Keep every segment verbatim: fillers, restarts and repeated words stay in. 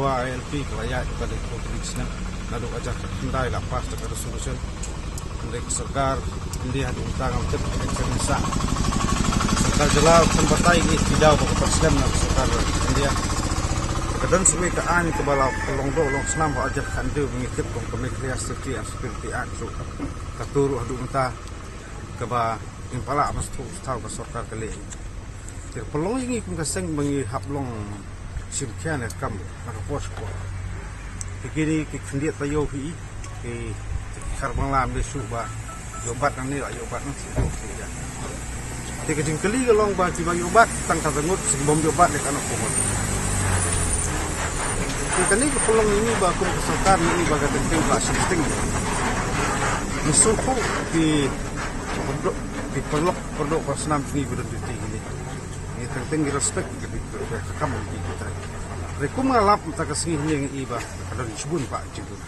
Dawa I L P ka la ïaid ïa ka dei ka dei snem. Naduh hajar khyndai la pass da ka resolution. Hynrei ka sorkar India haduh mynta ngam tip ka dei ka dei sa. Sorkar jylla kan batai ngi ki daw ba ka slem na ka sorkar India. Ka don shuh ka aiñ kaba la ka long doh long snam ha hajar khyndai ba ngi tip kum ka Meghalaya Safety and Security Act ruh. Ka tu ruh haduh mynta kaba ngim pat lah ban sngewthuh thaw ka sorkar ka leh. Te ka pynlong ïa ngi kum ka seng ba ngi hap long shim khia ne kam na ka por sha por. Te kine ki khyndiat taïew hi ki khar Bangla ym dei shuh ba ïoh bat nangne la ïoh bat nangne shuh shuh ïa. Te ka jingkylli ka long ba kiba ïoh bat tang kata ngut, shu bym ïoh bat leh katno ka ngut. Te kane ka pynlong ïa ngi ba kum ka sorkar ïa ngi ba ka teng teng ba shim sting. Ngi sngewthuh ki pyrdo-, ki paralok pardoh ba snam jong ngi ba don duty kine. Ngi teng teng ngi respect ki, ki, ki, ki kam ki, ki trai. Hynrei kum nga lap mynta ka sngi hangne ngi i ba ka don shibun ba jingdon.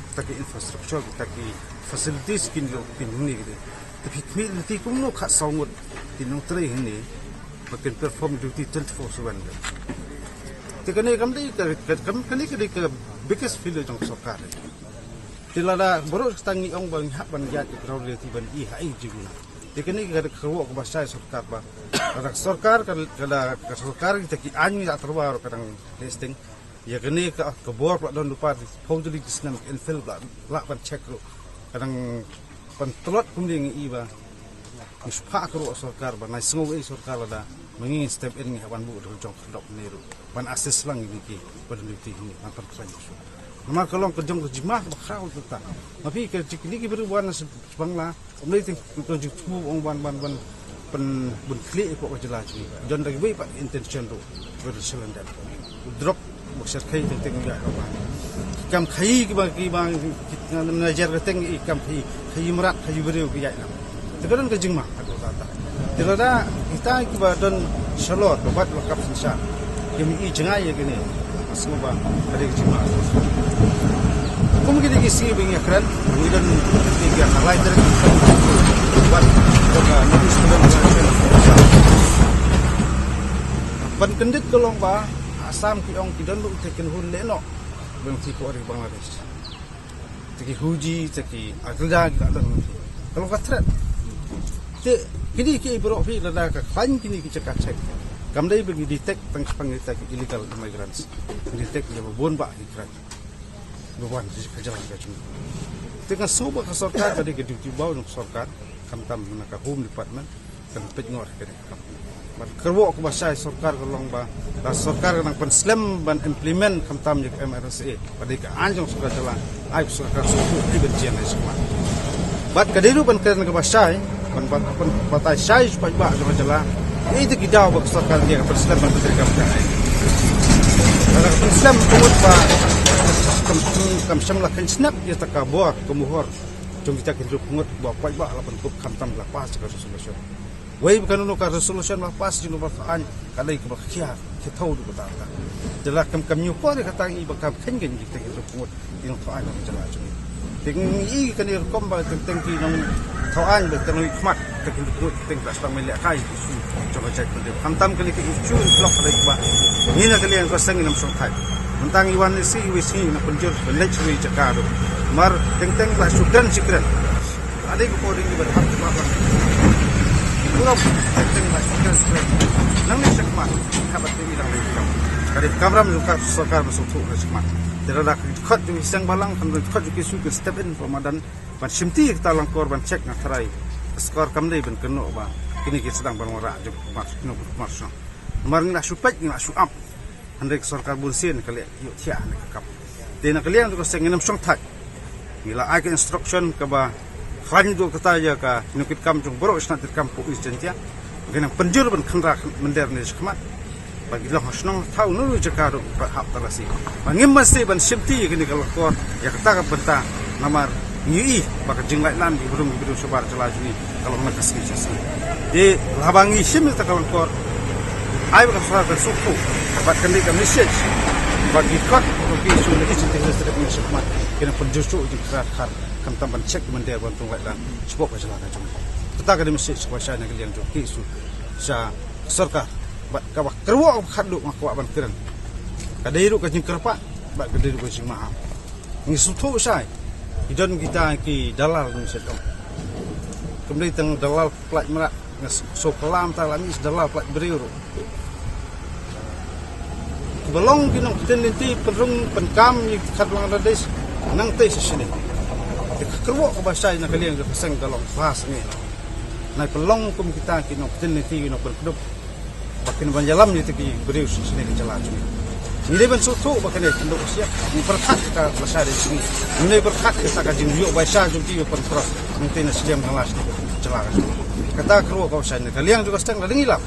Kita ki infrastructure, kita ki facilities kin ïoh kin hangne ki dei. Te phi khmih duty kumno khatsaw ngut ki nongtrei hangne ba kin perform duty twenty-four seven. Te kane kam dei ka, ka, kam, kane ka dei ka biggest failure jong sorkar. Te lada baroh kata ngi ong ba ngi hap ban ïaid ka ground reality ban i ha i jinguna. Te kane ka dei ka kyrwoh kaba shai sorkar ba lada ka sorkar ka, ka, ka sorkar kita ki aiñ ngi ïa tyrwa ruh ka dang leh sting. Ïa kane ka, ka bor ba la don lypa phew tylli ki snem ka infill ba la, lah ban check ruh. Ka dang pyntlot kumne ngi i ba ngi shu phah ka ruh sorkar ba nai sngew ei sorkar lada ma ngi step in ngi hap ban buh da ka jong ka dok ne ruh ban assist lang ïa ki ba don duty hangne ban pynkreh shuh. Namar ka long ka jong ka jingma kaba khraw tata. Ma phi ka jingkylli ki briew wan na Bangla. Ym dei tang ka jingthmu ong ban, ban, ban pynbun khlieh ïa ka jylla jong ngi. Don da kiwei pat intention ruh. Ba don shalendar. U drok ba shyrkhei teng teng ïa ka ba. Ki kam khaïi kiba, kiba, ki, na, na, na jer ka teng i kam khaïi, khaïi mrad, khaïi briew ki ïaid na. Te ka don ka jingma, ka don ta ta. Te lada kita kiba don shalor, ba bat ba kap synshar. Kim i jngai ïa kine. Sngewbha, ka dei ka jingma. Kum kine ki sngi ba ngi ïakren, ngi don kine ki halai tarik, wat ka North East Student Federation. Ban kyndit ka long ba Assam ki ong ki don ruh te kin hun leh noh ba ngi ti ko ri Bangladesh. Te ki huji, te ki agenda ki la don. Ka long ka threat. Te kine ki baroh phi lada ka khlaiñ kine ki jaka check, kam dei ba ngi detect tang shaphang kita ki illegal immigrants. Ngi detect ïa ba bun bah ki crime. Ba wan ka jaka ka jong ngi. Te nga sngew ba ka sorkar ka dei ka duty ba u sorkar, khamtam na ka Home Department, kan peit ngor ka dei ka kam. Bad kyrwoh kaba shai sorkar ka long ba, ba sorkar ka nang pynslem ban implement khamtam ïa ka M R S A. Ba dei ka aiñ jong sorkar jylla, ai sorkar suk suk ai ban jian ai sukma. Bad ka dei ruh ban kren kaba shai, ban, ban, ban batai shai shu paidbah jong ka jylla. Ïa ita ki daw ba ka sorkar ka pynslem ban pyntrei kam ka ai. Lada ka pynslem ka mut ba kam, kam, kam shym la kheiñ snap ïa ta ka bor ka muhor jong kita ki hynriew phew ngut ba paidbah la pynkup khamtam la pass ka resolution. Wei ba kano kano ka resolution ba pass jong ba ka aiñ ka dei kaba khia ki thaw du kata kata. Jylla kam kam ñiew por ïa kata ngi ba kam kheiñ ka ngi kita ki hynriew phew ngut. Ki nongthaw aiñ ba ka jylla jong ngi. Te ngi i kane rukom ba teng teng ki nongthaw aiñ ba teng ngi khmat te ki rukom teng ka stang me leh kai ki su jong ka jait pynriew. Khamtam kane ka issue in lok ka dei ba ngi na ka liang ka seng ngi nam shong thait. Mynta ngi wan ne si iwei sngi ngi na pynjur ban leit sha iwei jaka ruh. Mar teng teng ba shu kren shi kren. Ade ko ding ba thap ba ba. Pura teng teng ba shu kren shi kren. Nangne shakhmat ka ba te i lang dei kam. Ka dei kamram jong ka sorkar ba sngewthuh na shakhmat. Te lada ka khot jong ki seng balang, kan khot jong ki su ki step in ba madan ban shimti ïa kata langkor ban check nga tharai. Ka sorkar kam dei ban kynnoh ba kine ki sdang ban wanrah jong kumar shnong kumar shnong. Namar ngi la shu peit ngi la shu ap. Hynrei ka sorkar bun sien ka leh ïoh thiah ne ka kam. Te na ka liang jong ka seng ngi nam shong thait. Ngi la ai ka instruction kaba khlaiñ duh kata ïa ka nongkitkam jong baroh shnat kitkam pok East Jaintia. Ngi nang pynjur ban khynra mynder ne shakhmat. Ba ki long ha shnong thaw na ru jaka ruh ba hap talasi. Ba ngim masi ban shimti ïa kane ka langkor ïa kata ka bynta namar ngi i ba ka jinglait lan ki briew ki briew shabar jylla jong ngi ka long na ka sngi sha sngi. Te haba ngi shim ïa kata ka langkor ai ba ka sorkar ka suk puk bad kane ka message ba ki kot ba ki shu na ki jinti na sdek ngi shakhmat kine pynjur shu jingkhar khar khamtam ban check mynder ban tung lait lan shapoh ka jylla ka jong ngi. Kata ka dei message ba shai na ka liang jong ki shu sha sorkar. Bad kaba kyrwoh kaba khatduh nga kwah ban kren. Ka dei ruh ka jingkyrpad bad ka dei ruh ka jingmaham. Ngi sngewthuh shai. Ki don kita ki dalal ngi shet ong. Kam dei tang dalal pynlait mrad nga sngewklam ta la ngi dalal pynlait briew ruh. Kiba long ki nongpynlynti pynrung pynkam ïa ki khat Bangladesh nangtei sha shane. Te ka kyrwoh kaba shai na ka liang ka seng ka long ba sngewthuh. Nai pynlong kum kita ki nongpynlynti ki nongpynkdup. Ba kin ban ïalam ïa ki briew sha shane ka jylla jong ngi. Ngi dei ban sngewthuh ba kane ka dei ka siap. Ngi pyrkhat ka lashai jong ngi. Ngi dei pyrkhat ka jinglong ba sha jong ki ban cross. Ngi te na sdang ka lashai jong ka jylla jong ngi. Kata ka ruh ka shai na ka liang jong ka sdang la dang ïalam.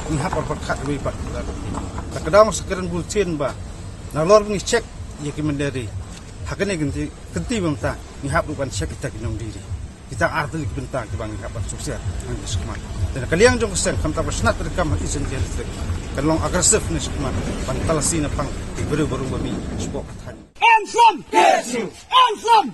Ngi hap ban pyrkhat wei pat. Ta ka dang sa kren bul tien ba nalor ngi check ïa ki mynder ri. Ha kane ka kynti, kynti ba mynta ngi hap ruh ban check kita ki nongdie ri. Kita ar tylli ki bynta kiba ngi hap ban sukser nang ki sukma. Te na ka liang jong ka seng khamtam ka shnat treikam ha East Jaintia District kan long aggressive ne sukma ban talasi na pang ki briew barum ba mih shapoh ka thaiñ. Ansam! Ansam!